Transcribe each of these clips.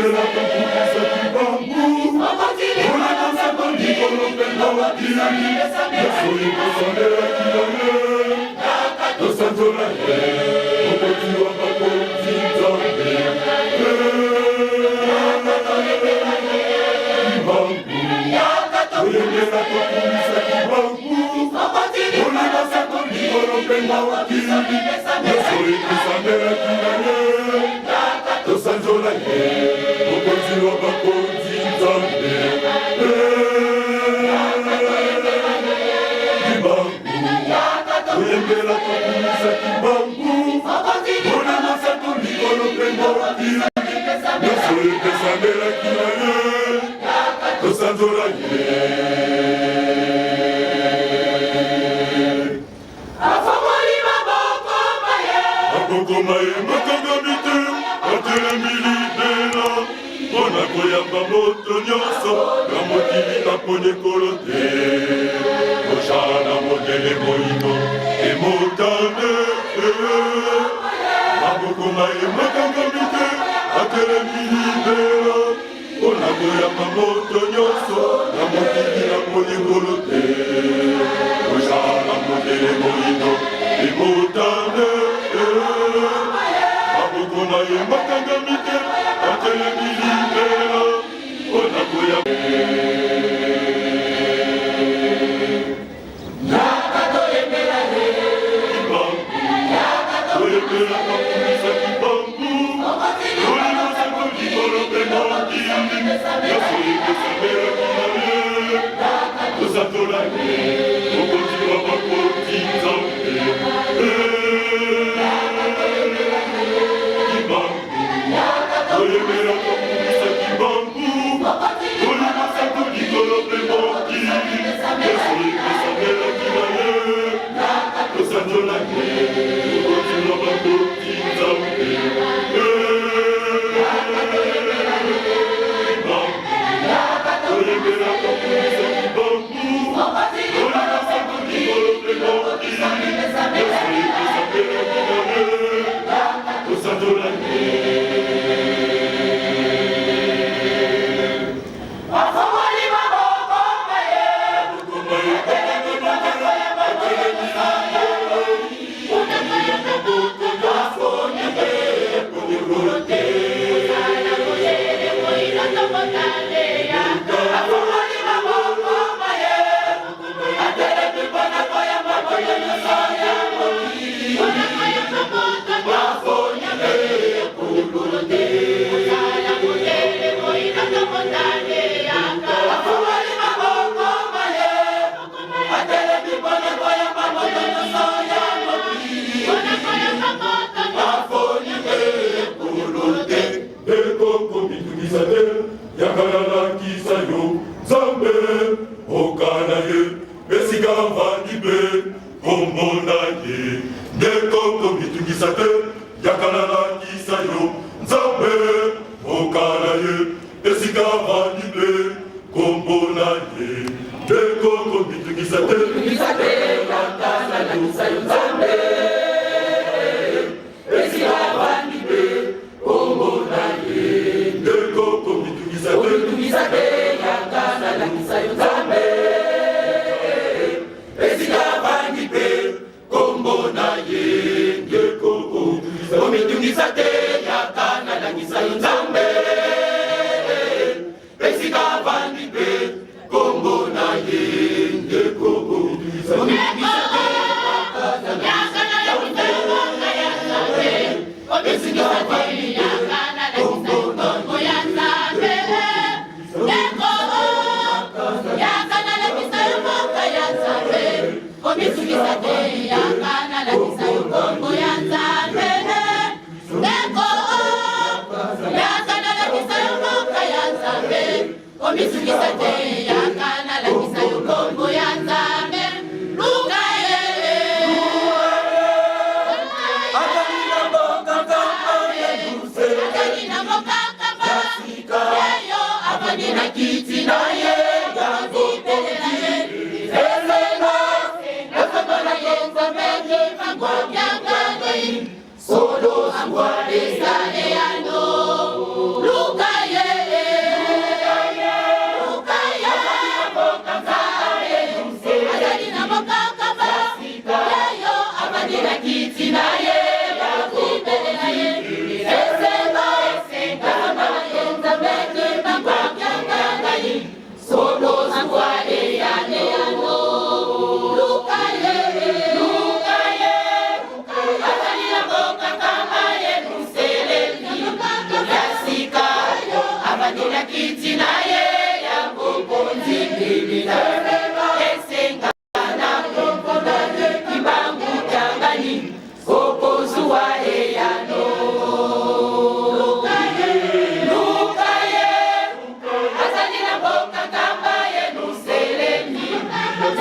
Toyembela tokumisa Kimbangu, Molimo Santo likolo mpe mokili, nyonso ekosamelaki na ye, tosanzola ye, Mokonzi wa bakonzi Nzambe. Kimbangu, toyembela tokumisa Kimbangu, Molimo Santo likolo mpe mokili, nyonso ekosamelaki na ye. Tosanzola ye, Mokonzi wa bakonzi Nzambe. Kimbangu, toyembela tokumisa Kimbangu, Molimo Santo likolo mpe mokili, nyonso epesamelaki na ye, tosanzola ye. Afongoli maboko maye. Maboko maye makangami te, atelemi libela mpo na koyamba moto nyonso na mokili aponi ekolo te. Kozala mondele moindo emotane, maboko maye makangami te, atelemi libela mpo na koyamba moto nyonso na mokili aponi ekolo te. Kozala mondele moindo emotane, maboko maye makangami te, atelemi libela mpo na koyamba. Yaka toyembela ye. Kimbangu, toyembela tokumisa Kimbangu, Molimo Santo likolo mpe mokili, nyonso epesamelaki na ye, tosanzola ye, Mokonzi wa bakonzi Nzambe. Kimbangu, toyembela tokumisa Kimbangu, Molimo Santo likolo mpe mokili, nyonso epesamelaki na ye, tosanzola ye, Mokonzi wa bakonzi Nzambe. Kimbangu, toyembela tokumisa Kimbangu, Molimo Santo likolo mpe mokili, nyonso epesamelaki na ye, tosanzola ye. Afongoli maboko maye. Maboko maye atelemi libela mpo na koyamba moto nyonso aponi ekolo te. Afongoli maboko maye. Atelemi mpo na koyamba moto nyonso ya mokili. Afoni ekolo te. Afongoli maboko maye. Atelemi mpo na koyamba moto nyonso ya mokili. Afoni ekolo te. Ndeko komitungisa te, yaka nalakisa yo Nzambe, mboka na ye, esika avandi mpe kombo na ye. Ndeko komitungisa te, yaka nalakisa yo Nzambe, mboka na ye, esika avandi mpe kombo na ye. Ndeko komitungisa te, Mitungisa te, yaka nalakisa yo Nzambe. Esika avandi mpe kombo na ye. Ndeko komitungisa te, Komitungisa te, yaka nalakisa yo Nzambe. Esika avandi mpe kombo na ye. Ndeko komitungisa te, Komitungisa te, yaka nalakisa yo Nzambe. Esika avandi mpe kombo na ye. Ndeko komitungisa te, Komitungisa te, yaka nalakisa yo Nzambe. Esika avandi mpe kombo na ye. Komitungisa te, yaka nalakisa yo kombo ya Nzambe. Ndeko, yaka nalakisa yo mboka ya Nzambe. Komitungisa te, yaka nalakisa yo kombo ya Nzambe. Luka ye. Azali na mboka kamba ya luse. Azali na mboka kamba. Yeyo avandi na kiti na ye. Ya bokonzi. Esengo, esengo na ye Nzambe Kimbangu Kiangani. Solo Eza eyano. Luka ye. kiti na ye ya bokonzi. Esengo, esengo na ye Nzambe Kimbangu Kiangani, okozwa eyano. Luka ye, luka ye, azali na mboka kama Yelusalemi ya sika, avandi na kiti na ye ya bokonzi. Esenga na kombo na ye Kimbangu Kiangani, okozwa eyano. Luka ye, luka ye, azali na mboka kamba Yelusalemi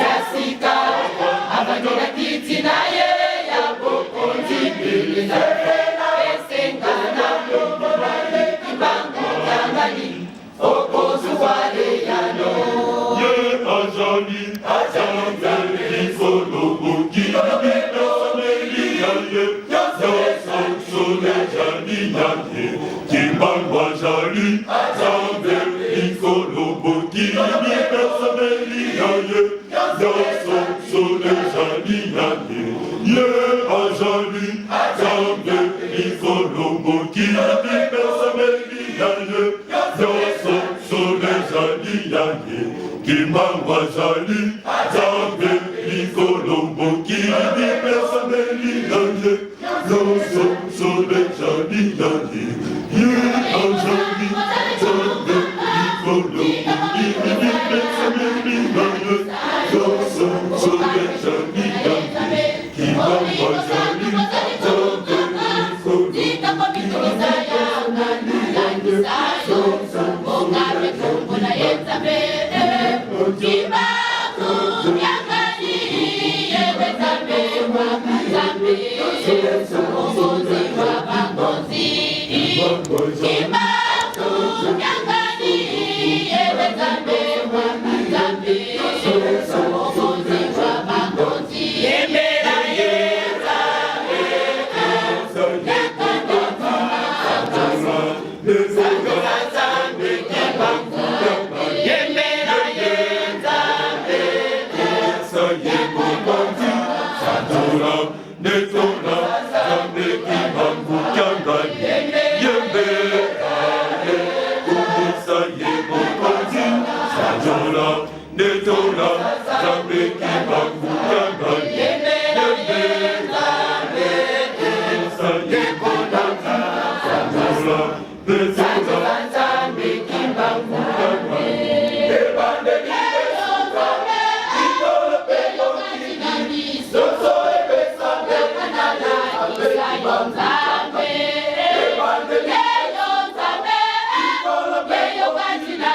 ya sika, avandi na kiti na ye ya bokonzi. Esenga na kombo na ye Kimbangu Kiangani, okozwa eyano. Ye azali Nzambe likolo, mokili bipesameli ya ye, nyonso solo ezali ya ye. Kimbangu azali Nzambe likolo, mokili bipesameli ya ye, nyonso solo ezali ya ye. Ye azali Nzambe likolo, mokili bipesameli ya ye, nyonso solo ezali ya ye. Kimbangu azali Nzambe likolo, mokili bipesameli ya ye, nyonso solo ezali ya ye. Ye azali Nzambe likolo, mokili bipesameli ya ye, nyonso solo ezali ya ye. Kimbangu azali Nzambe likolo. Tika komitungisa, yaka nalakisa yo mboka mpe kombo na ye Nzambe Kimbangu Kiangani, yewe Nzambe wa Nzambe, mokonzi wa bakonzi. Kimbangu Kiangani, yewe Nzambe wa Nzambe, mokonzi wa bakonzi. Yembela ye Nzambe. Yaka ndeko Nzambe Kimbangu, yembela ye Nzambe. Ye mokonzi, sanzola, netola Nzambe Kimbangu Kiangani, yembela ye, kumisa ye mokonzi, sanzola, netola Nzambe Kimbangu Kiangani, Yembela ye Nzambe. Kumisa ye mokonzi, sanzola, netola. Nzambe Kimbangu. Ebandeli, likolo mpe mokili, nyonso epesameli na ye Nzambe. Ebandeli, likolo mpe mokili,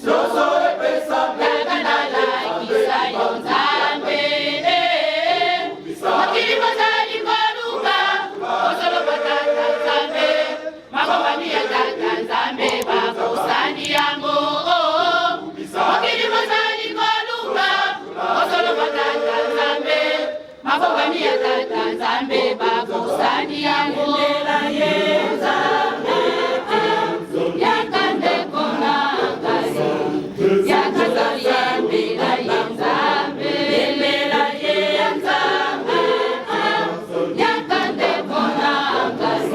nyonso epesameli na ye Nzambe. Mokili bozali koluka bosolo bwa Tata Nzambe, mabombami ya Tata Nzambe bakosani yango. Mokili bozali koluka bosolo bwa Tata Nzambe, mabombami ya Tata Nzambe bakosani yango. Yaka ndeko na ngai, yaka toyembela ye Nzambe, yembela ye Nzambe. Yaka ndeko na ngai,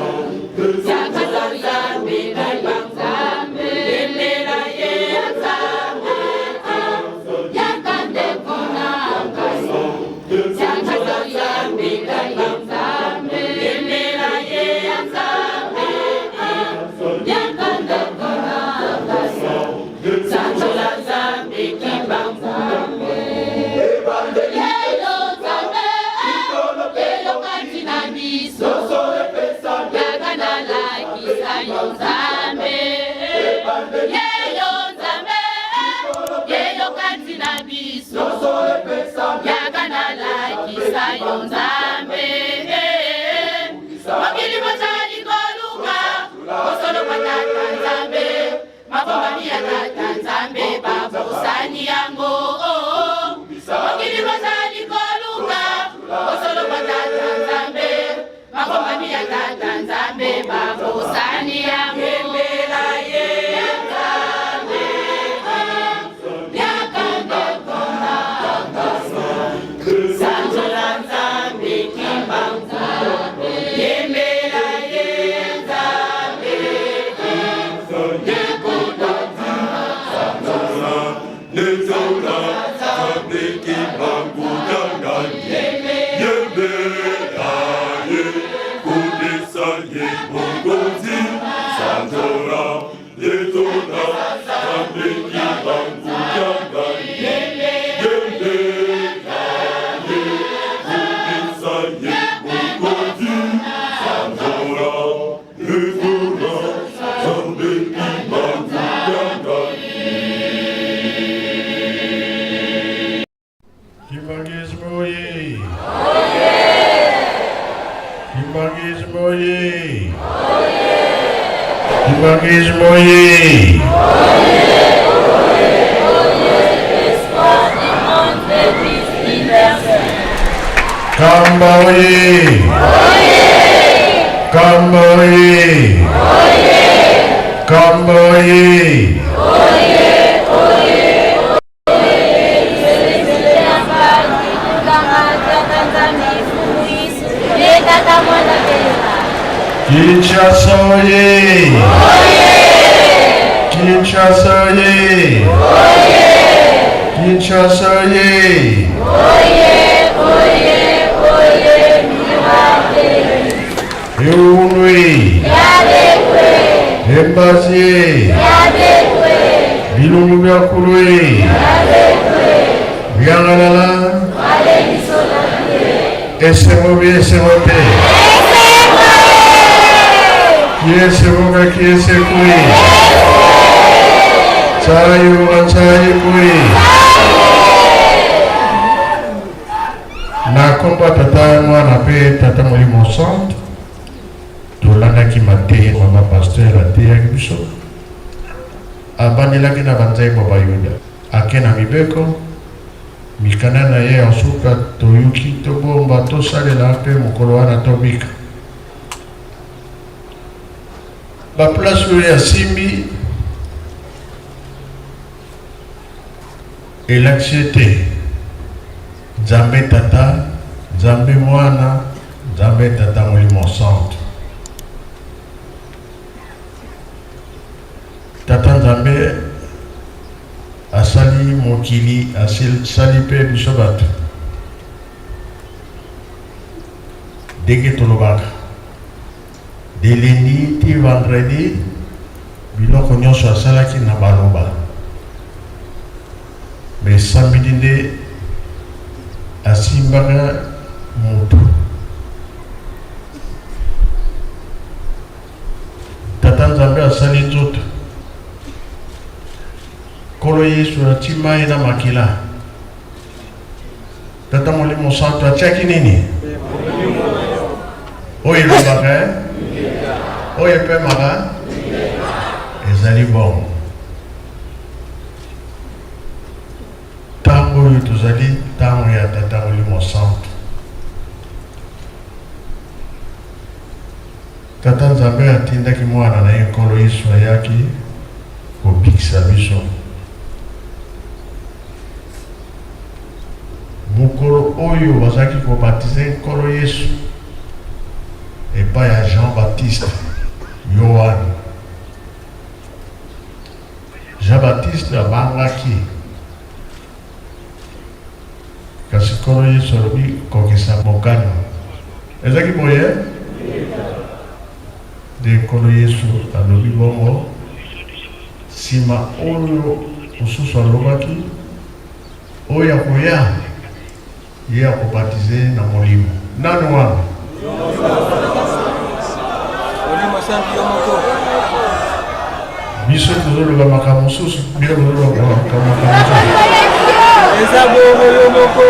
yaka toyembela ye Nzambe, yembela ye Nzambe. Yaka ndeko na ngai, yaka toyembela ye Nzambe, yembela ye Nzambe. Yaka ndeko na ngai, sanzola Nzambe Kimbangu. Ebandeli, Yeyo Nzambe, likolo mpe yeyo kati na biso. Nyonso epesameli. Yaka nalakisa yo Nzambe. Ebandeli, Yeyo Nzambe, yeyo kati na biso. Nyonso epesameli. Yaka nalakisa yo Nzambe. Mokili bozali koluka bosolo bwa Tata Nzambe, mabombami ya Tata Nzambe babosani yango. Mokili bozali koluka bosolo bwa Tata Nzambe, mabombami ya Tata Nzambe babosani yango. Yembela ye Nzambe. Yaka ndeko na ngai, sanzola Nzambe Kimbangu. Kumisa ye mokonzi sanzola yetona Nzambe kimbangu kiangani Yembe na ye kumisa ye mokonzi sanzola yetona Nzambe kimbangu kiangani. Kimbanguisme oye! Kimbanguisme oye! Kimbanguisme oye! Kamba oye! Kamba oye! Kamba oye! Kinshasa oye! Kinshasa oye! Kinshasa oye! Eunwe! Embazie! Bilungu bya kulwe! Biangalala! Esengo bi esengo te! Kiese boka kiese kui! Tsayi boka tsayi kui! Na kombo ya Tata, Mwana mpe Tata Molimo Santu, tolandaki mateya mama pasteur ateyaki biso. Abandelaki na banzembo Bayuda, ake na mibeko mikanda na ye ya suka. Toyoki, tobomba, tosalela mpe mokolo wana tobika. Baplace oyo asimbi elakisi ete Nzambe Tata, Nzambe Mwana, Nzambe Tata Molimo Santu. Tata Nzambe asali mokili, asali mpe biso bato. Ndenge tolobaka, de lundi ti vendredi, biloko nyonso asalaki na baloba, mais samedi nde asimbaka motu. Tata Nzambe asali nzoto, Nkolo Yesu ati mai na makila, Tata Molimo Santu atiaki nini oyo elobaka, oyo epemaka, ezali bongo. Ntango oyo tozali ntango ya Tata Molimo Santu. Tata Nzambe atindaki mwana na ye Nkolo Yesu, ayaki kobikisa biso. Mokolo oyo bazalaki kobatize Nkolo Yesu epai ya Jean Baptiste, Yohane, Jean Baptiste abangaki, kasi Nkolo Yesu alobi kokisa mokano. Ezalaki boye nde Nkolo Yesu alobi bongo. Nsima oyo mosusu alobaki, oyo akoya, ye akobatize na Molimo. Nani wana? Biso tozoloba makambo mosusu, bino bozoloba makambo mosusu. Eza bongo, yo moko.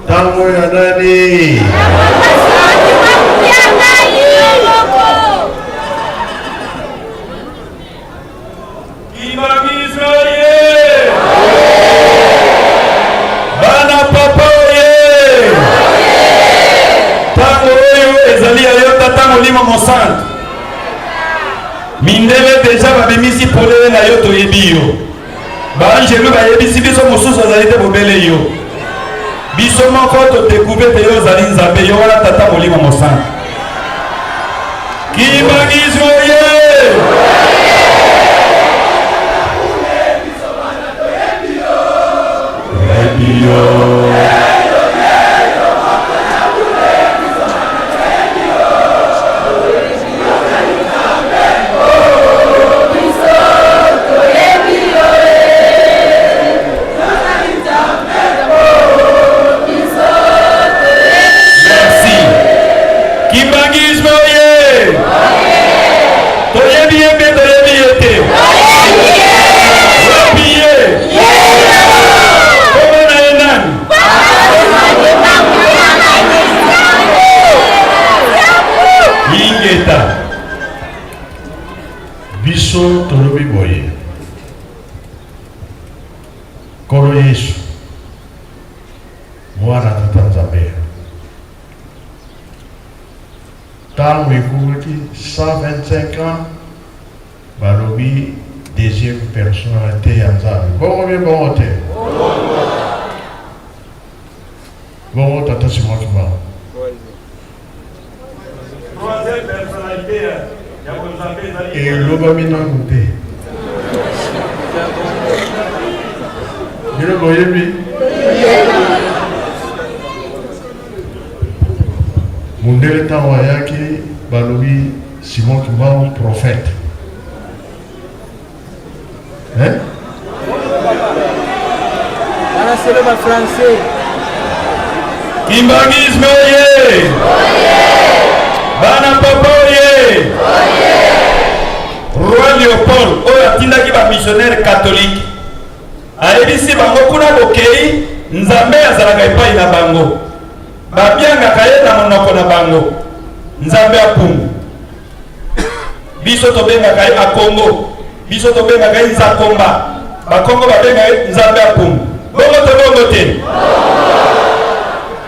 Ntango ya nani? Kimbanguisme oye! Bana papa oye! Ntango oyo ezali ya yo, Tata Molimo Mosantu. Mindele deja babimisi polele na yo, toyebi yo. Baangelu bayebisi biso mosusu azali te bobele yo. Biso moko todécouvrir ete yo ozali Nzambe, yo wana Tata Molimo Mosantu. Kimbanguisme oye! Toyebi yo. Mwana Tata Nzambe. Ntango ekokaki 125 ans, balobi deuxième personnalité ya Nzambe. Bongo bien bongo te? Bongo Tata Simon Kimbangu. Troisième personnalité ya bonzambe ezali Elobami nanu te. Bino boyebi? Mundele ntango ayaki balobi Simon Kimbangu prophète. Hein? Wana selo ba français. Kimbanguisme oye! Bana papa oye! Roi Leopold oyo atindaki ba missionnaire catholique ayebisi bango kuna bokei Nzambe azalaka epai na bango, babiangaka ye na monoko na bango Nzambe apungu. Biso tobengaka ye Akongo, biso tobengaka ye Nzakomba, Bakongo babengaka ye Nzambe Apungu. Bongo to bongo te?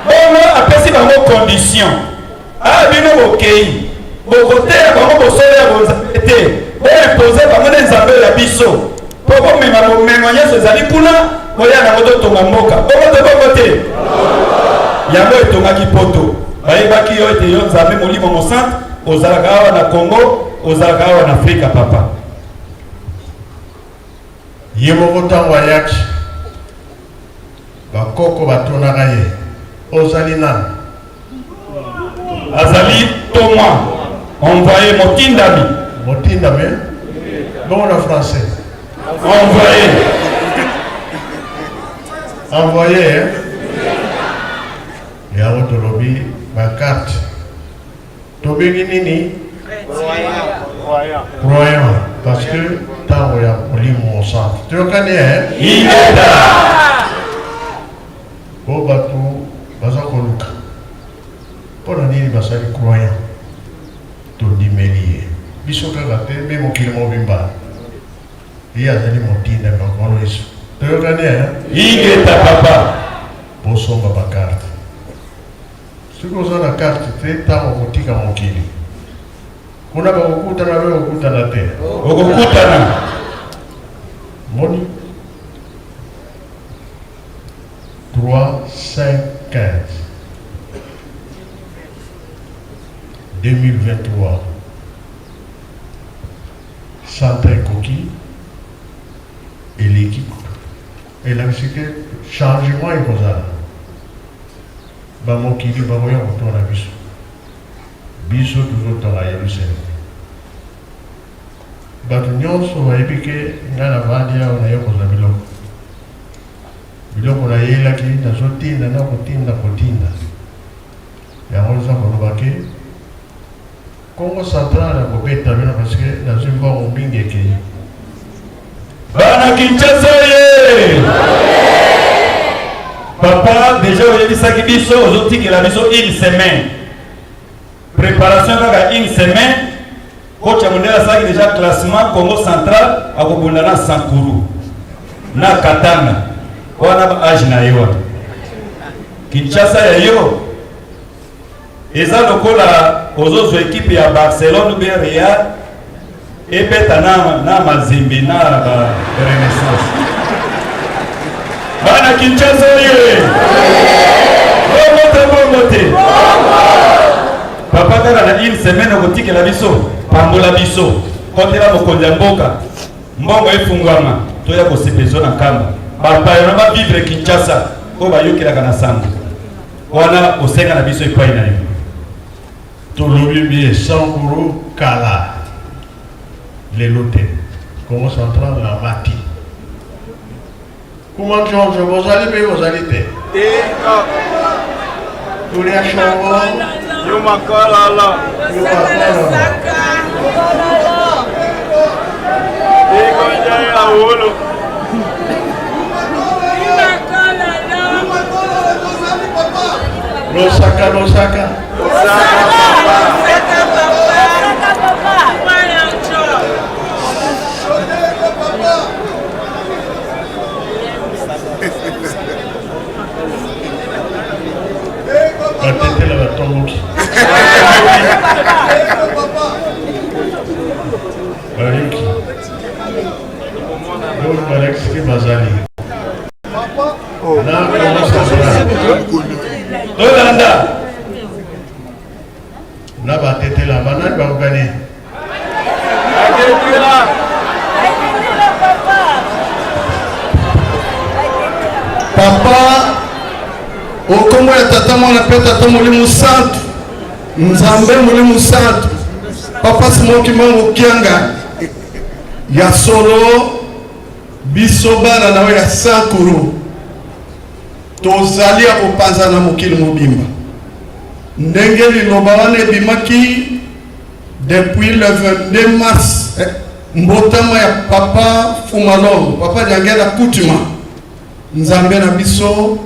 Bongo apesi bango condition. Ah bino bokei, bokoteya bango bosolo ya bonzambe te, boimpose bango nde Nzambe ya biso, mpo bomema bomengo nyonso ezali kuna, boya nango totonga mboka. Bongo to bongo te? Yango etongaki poto. Bayebaki yo ete yo Nzambe Molimo Mosantu ozalaka awa na Congo, ozalaka awa na Afrika papa. Ye moko ntango ayaki, bakoko batunaka ye, ozali nani? Azali Toma, envoyé, motindami. Motindami? Bongo na français? Envoyé. Envoyé, hein? Yango tolobi ba carte. Tobengi nini? Croyant. Parce que ntango ya Molimo Mosantu. Toyokani, hein? Ingeta! Po bato baza koluka mpo na nini basali croyant, tondimeli ye biso kaka te mpe mokili mobimba. Ye azali motindami wa Nkolo Yesu. Toyokani, hein? Ingeta papa. Bosomba ba carte. Soki oza na carte te, ntango okotika mokili kuna bakokutana mpe okokutana te. Okokutana. Moni 3 5 15 2023 santa ekoki eleki elakisi ke changement ekozala. Bamokili bakoya kotona biso, biso tozotonga Yerusaleme. Bato nyonso bayebi ke ngai navandi awa naye kozwa biloko. Biloko nayelaki nazotinda na kotinda kotinda. Yango eza koloba ke Kongo Central akobeta bino parce que nazwi mbongo mingi ekei. Bana Kinshasa ye! Papa deja oyebisaki biso ozotikela biso une semaine. Préparation kaka une semaine. Coach ya mondele asalaki deja classement Congo Central akobunda na Sankuru na Katanga wana ba age na ye wana. Kinshasa ya yo eza lokola ozozwa ekipe ya Barcelone ou bien Real ebeta na, na Mazembe na ba Renaissance. Bana Kinshasa oye! Bongo te bongo te. Papa kaka na une semaine okotikela biso, pambola biso, kotela mokonzi ya mboka, mbongo efungwama, toya kosepela na nkamba. Bapaya na ba vivre Kinshasa oyo bayokelaka na sango. Wana kosenga na biso epai na yo. Tolobi bien Sankuru kala lelo te. Kongo Central na mati. Kuma njonjo bozali mpe bozali te. Tolia shongo. Yo makalala. Yo makalala. Ekonja ya wolo. Losaka, losaka. Batomboki. Bayoki. Donc balakisi bazali. Na tolanda na batetela banani bakokani Papa, okombo ya tata mwana mpe tata molimo santu, Nzambe molimo santu, Papa Simon Kimbangu Kianga, ya solo biso bana na yo ya Sankuru tozali ya kopanzana na mokili mobimba ndenge liloba wana ebimaki Depuis le 22 mars, eh, mbotama ya papa Fumalongo, papa Diangenda Kutima, Nzambe na biso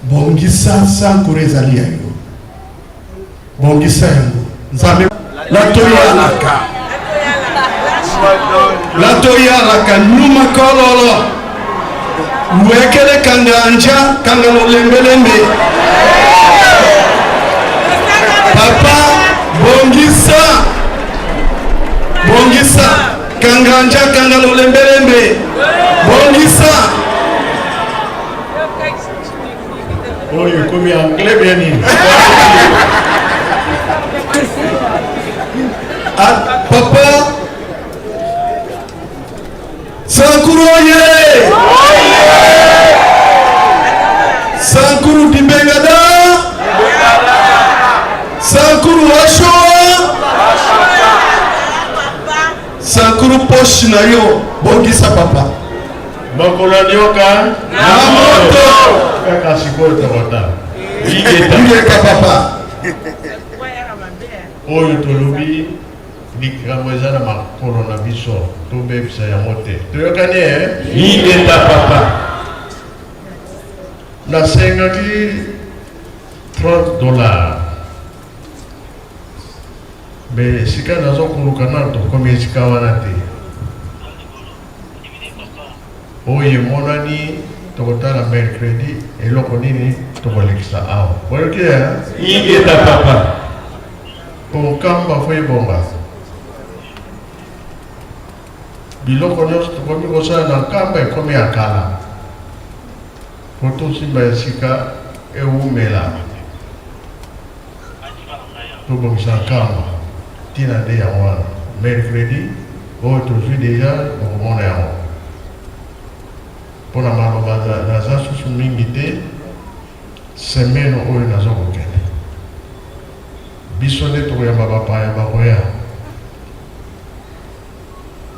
bongisa sankuru ezali ya yo, bongisa yango Nzambe. Latoyalaka latoyalaka nyuma kololo wekele kanga anja kanga lolembelembe papa bongisa bongisa kanga anja kanga lolembelembe bongisa oyo ekomi anglais bia nini ah, papa Sankuru oye! Sankuru Dibengada! Sankuru Washoa! Sankuru poche na yo bongisa papa. Mokolo ya nioka na moto. Kaka sikoyo tokota. Ingeta papa. Oyo tolobi Likambo eza na makolo na biso, tobebisa yango te. Toyokani eh? Ingeta papa. Nasengaki 30 dollars. Mais esika nazo koluka nano tokomi esika wana te. Oyo emonani tokotala mercredi eloko nini tokolekisa awa. Boyoki eh? Ingeta papa. Po Nkamba fo ebonga. Biloko nyonso tokomi kosala na Nkamba ekomi ya kala. Po tosimba esika ewumela. Tobongisa Nkamba. Ntina nde yango wana. Mercredi oyo tozwi deja bokomona yango. Mpo na maloba naza susu mingi te. Semaine oyo naza kokende. Biso nde tokoyamba bapaya bakoya,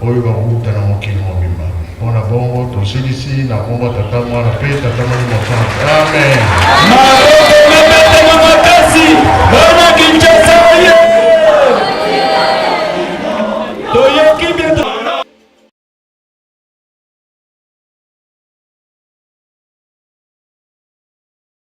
oyo bakouta na mokili mobimba. Mpo na bongo, tosilisi na nkombo ya Tata, Mwana mpe Tata Molimo Santu. Amen.